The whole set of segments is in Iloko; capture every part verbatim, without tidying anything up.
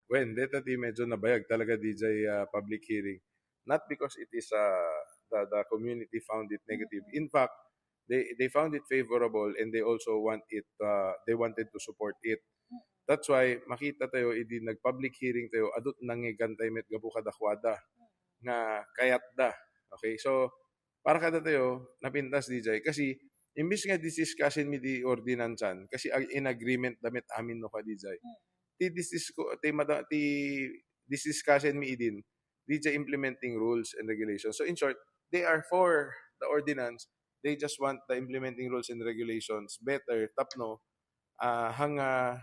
Wen, deta ti medyo nabayag talaga D J, ah, public hearing. Not because it is, ah, the, the community found it negative. In fact, they, they found it favorable and they also want it, ah, they wanted to support it. That's why makita tayo, idi nag-public hearing tayo, adut nangngegan tayo met gapu kadakuada nga kayatda. Okay, so para kadatayo, napintas, D J. Kasi, imbis nga discuss-en mi ti ordinansan, kasi ag-, in agreement da met amin no ka, D J. Ti discuss-, ti mada-, ti discuss-en mi idin, D J, implementing rules and regulations. So, in short, they are for the ordinance. They just want the implementing rules and regulations better tapno, ah, hanga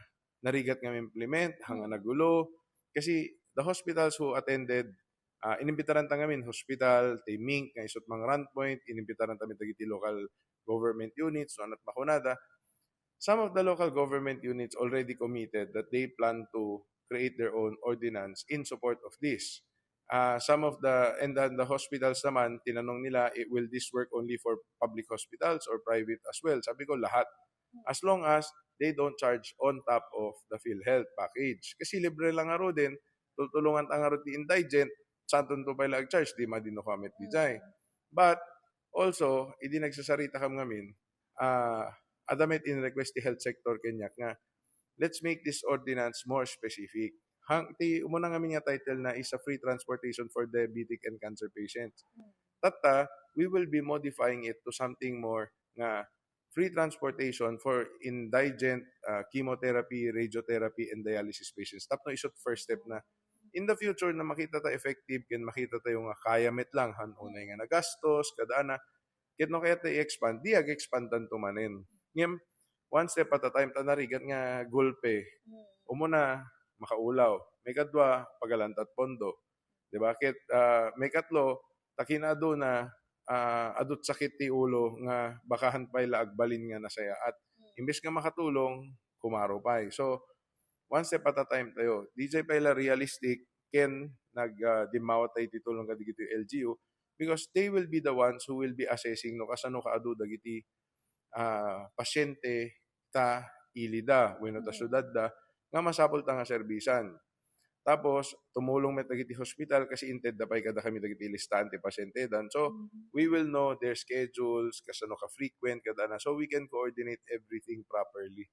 narigat nga ma-implement, hanga nagulo. Kasi the hospitals who attended, ah, inimbitaran ta ngamin, hospital, ti MINC, nga isut' mang Rand Point, inimbitaran ta met dagiti local government units, no, ania't makunada. Some of the local government units already committed that they plan to create their own ordinance in support of this. Ah, some of the, and then the hospitals naman, tinanong nila, "Eh, will this work only for public hospitals or private as well?" Sabi ko, "Lahat. As long as they don't charge on top of the PhilHealth package." Kasi libre lang ngaruden, tutulongan ta ngarud ti indigent, santon to pay la ag-charge, di madin no ka met, D J. But also, idi nagsasarita kam ngamin, ah, adda met in-request ti health sector kaniak nga, let's make this ordinance more specific. Hang-, ti umuna ngamin nga title na is a free transportation for diabetic and cancer patients. Tatta, we will be modifying it to something more nga free transportation for indigent, ah, chemotherapy, radiotherapy, and dialysis patients. Tapno isut' first step na. In the future, na makita ta effective, ken makita tayo nga kaya met lang, han unay nga nagastos, kada ana, ket no kayat ta i-expand, di ag-expandan to manen. Ngem, one step at a time, ta narigat nga gulpe. Umuna, makaulaw. Maikadua, pagalantat pondo. Di ba? Ket, ah, maikatlo, ta kinaaduna, ah, adut sakit ti ulo nga baka han pay la agbalin nga nasayaat. Imbes nga makatulong, kumaro pay. So, one step at a time tayo. D J pay la realistic, ken nag, ah, dimmawat tayo ti tulong kadigiti L G U because they will be the ones who will be assessing no kasano kaadu dagiti, ah, pasyente ta ilida wenno ta siudadda nga masapul ta nga serbisan. Tapos, tumulong met dagiti hospital kasi intedda pay kadakami dagiti listahan ti pasyente dan. So, we will know their schedules, kasano ka frequent, kada na. So, we can coordinate everything properly.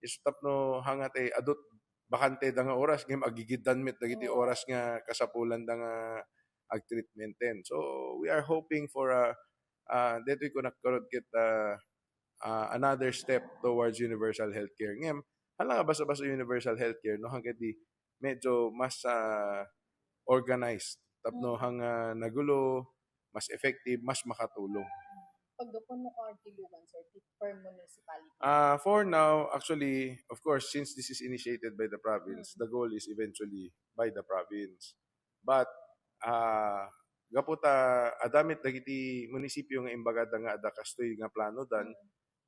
Isu tapno hanga ti adut bakante da nga oras, ngem agigiddan met dagiti oras nga kasapulan da nga agtreatmenten. So, we are hoping for a, ah, detoy ko nakkarod ket, ah, ah, another step towards universal healthcare. Ngem, hala nga basta-basta universal healthcare, no, hangkadi medyo mas, ah, organized. Tapno hanga nagulo, mas effective, mas makatulong. Paggapuan no kadi lugar, sir, ti per municipality? Ah, for now, actually, of course, since this is initiated by the province, the goal is eventually by the province. But, ah, gapu ta adda met dagiti munisipyo nga imbagada nga adda kastoy nga plano dan,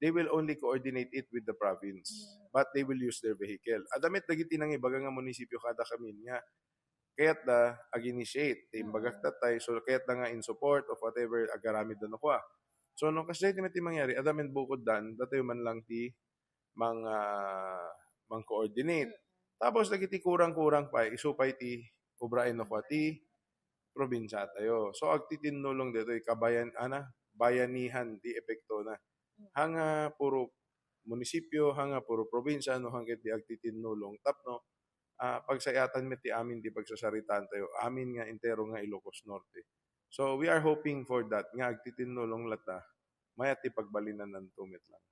they will only coordinate it with the province, but they will use their vehicle. Adda met dagiti nangibaga nga munisipyo kadakamin nga kayatda ag-initiate ti imbagak tatay, so kayatda nga in support of whatever agaramid da no kua. So, no, kasdiay ti met ti mangyari, adda met bukod dan, datayo man lang ti mang-, ah, mang-coordinate. Tapos, dagiti kurang-kurang pay, isu pay ti obraen no kua ti probinsia tayo. So, agtitinnulong ditoy kabayan-, ana, bayanihan ti epektona. Hanga puro munisipyo, hanga puro probinsia, no, hangket di agtitinnulong tapno, ah, pagsayatan met ti amin ti pagsasaritaan tayo, amin nga entero nga Ilocos Norte. So, we are hoping for that, nga agtitinnulong latta, mayat ti pagbalinananto met lang.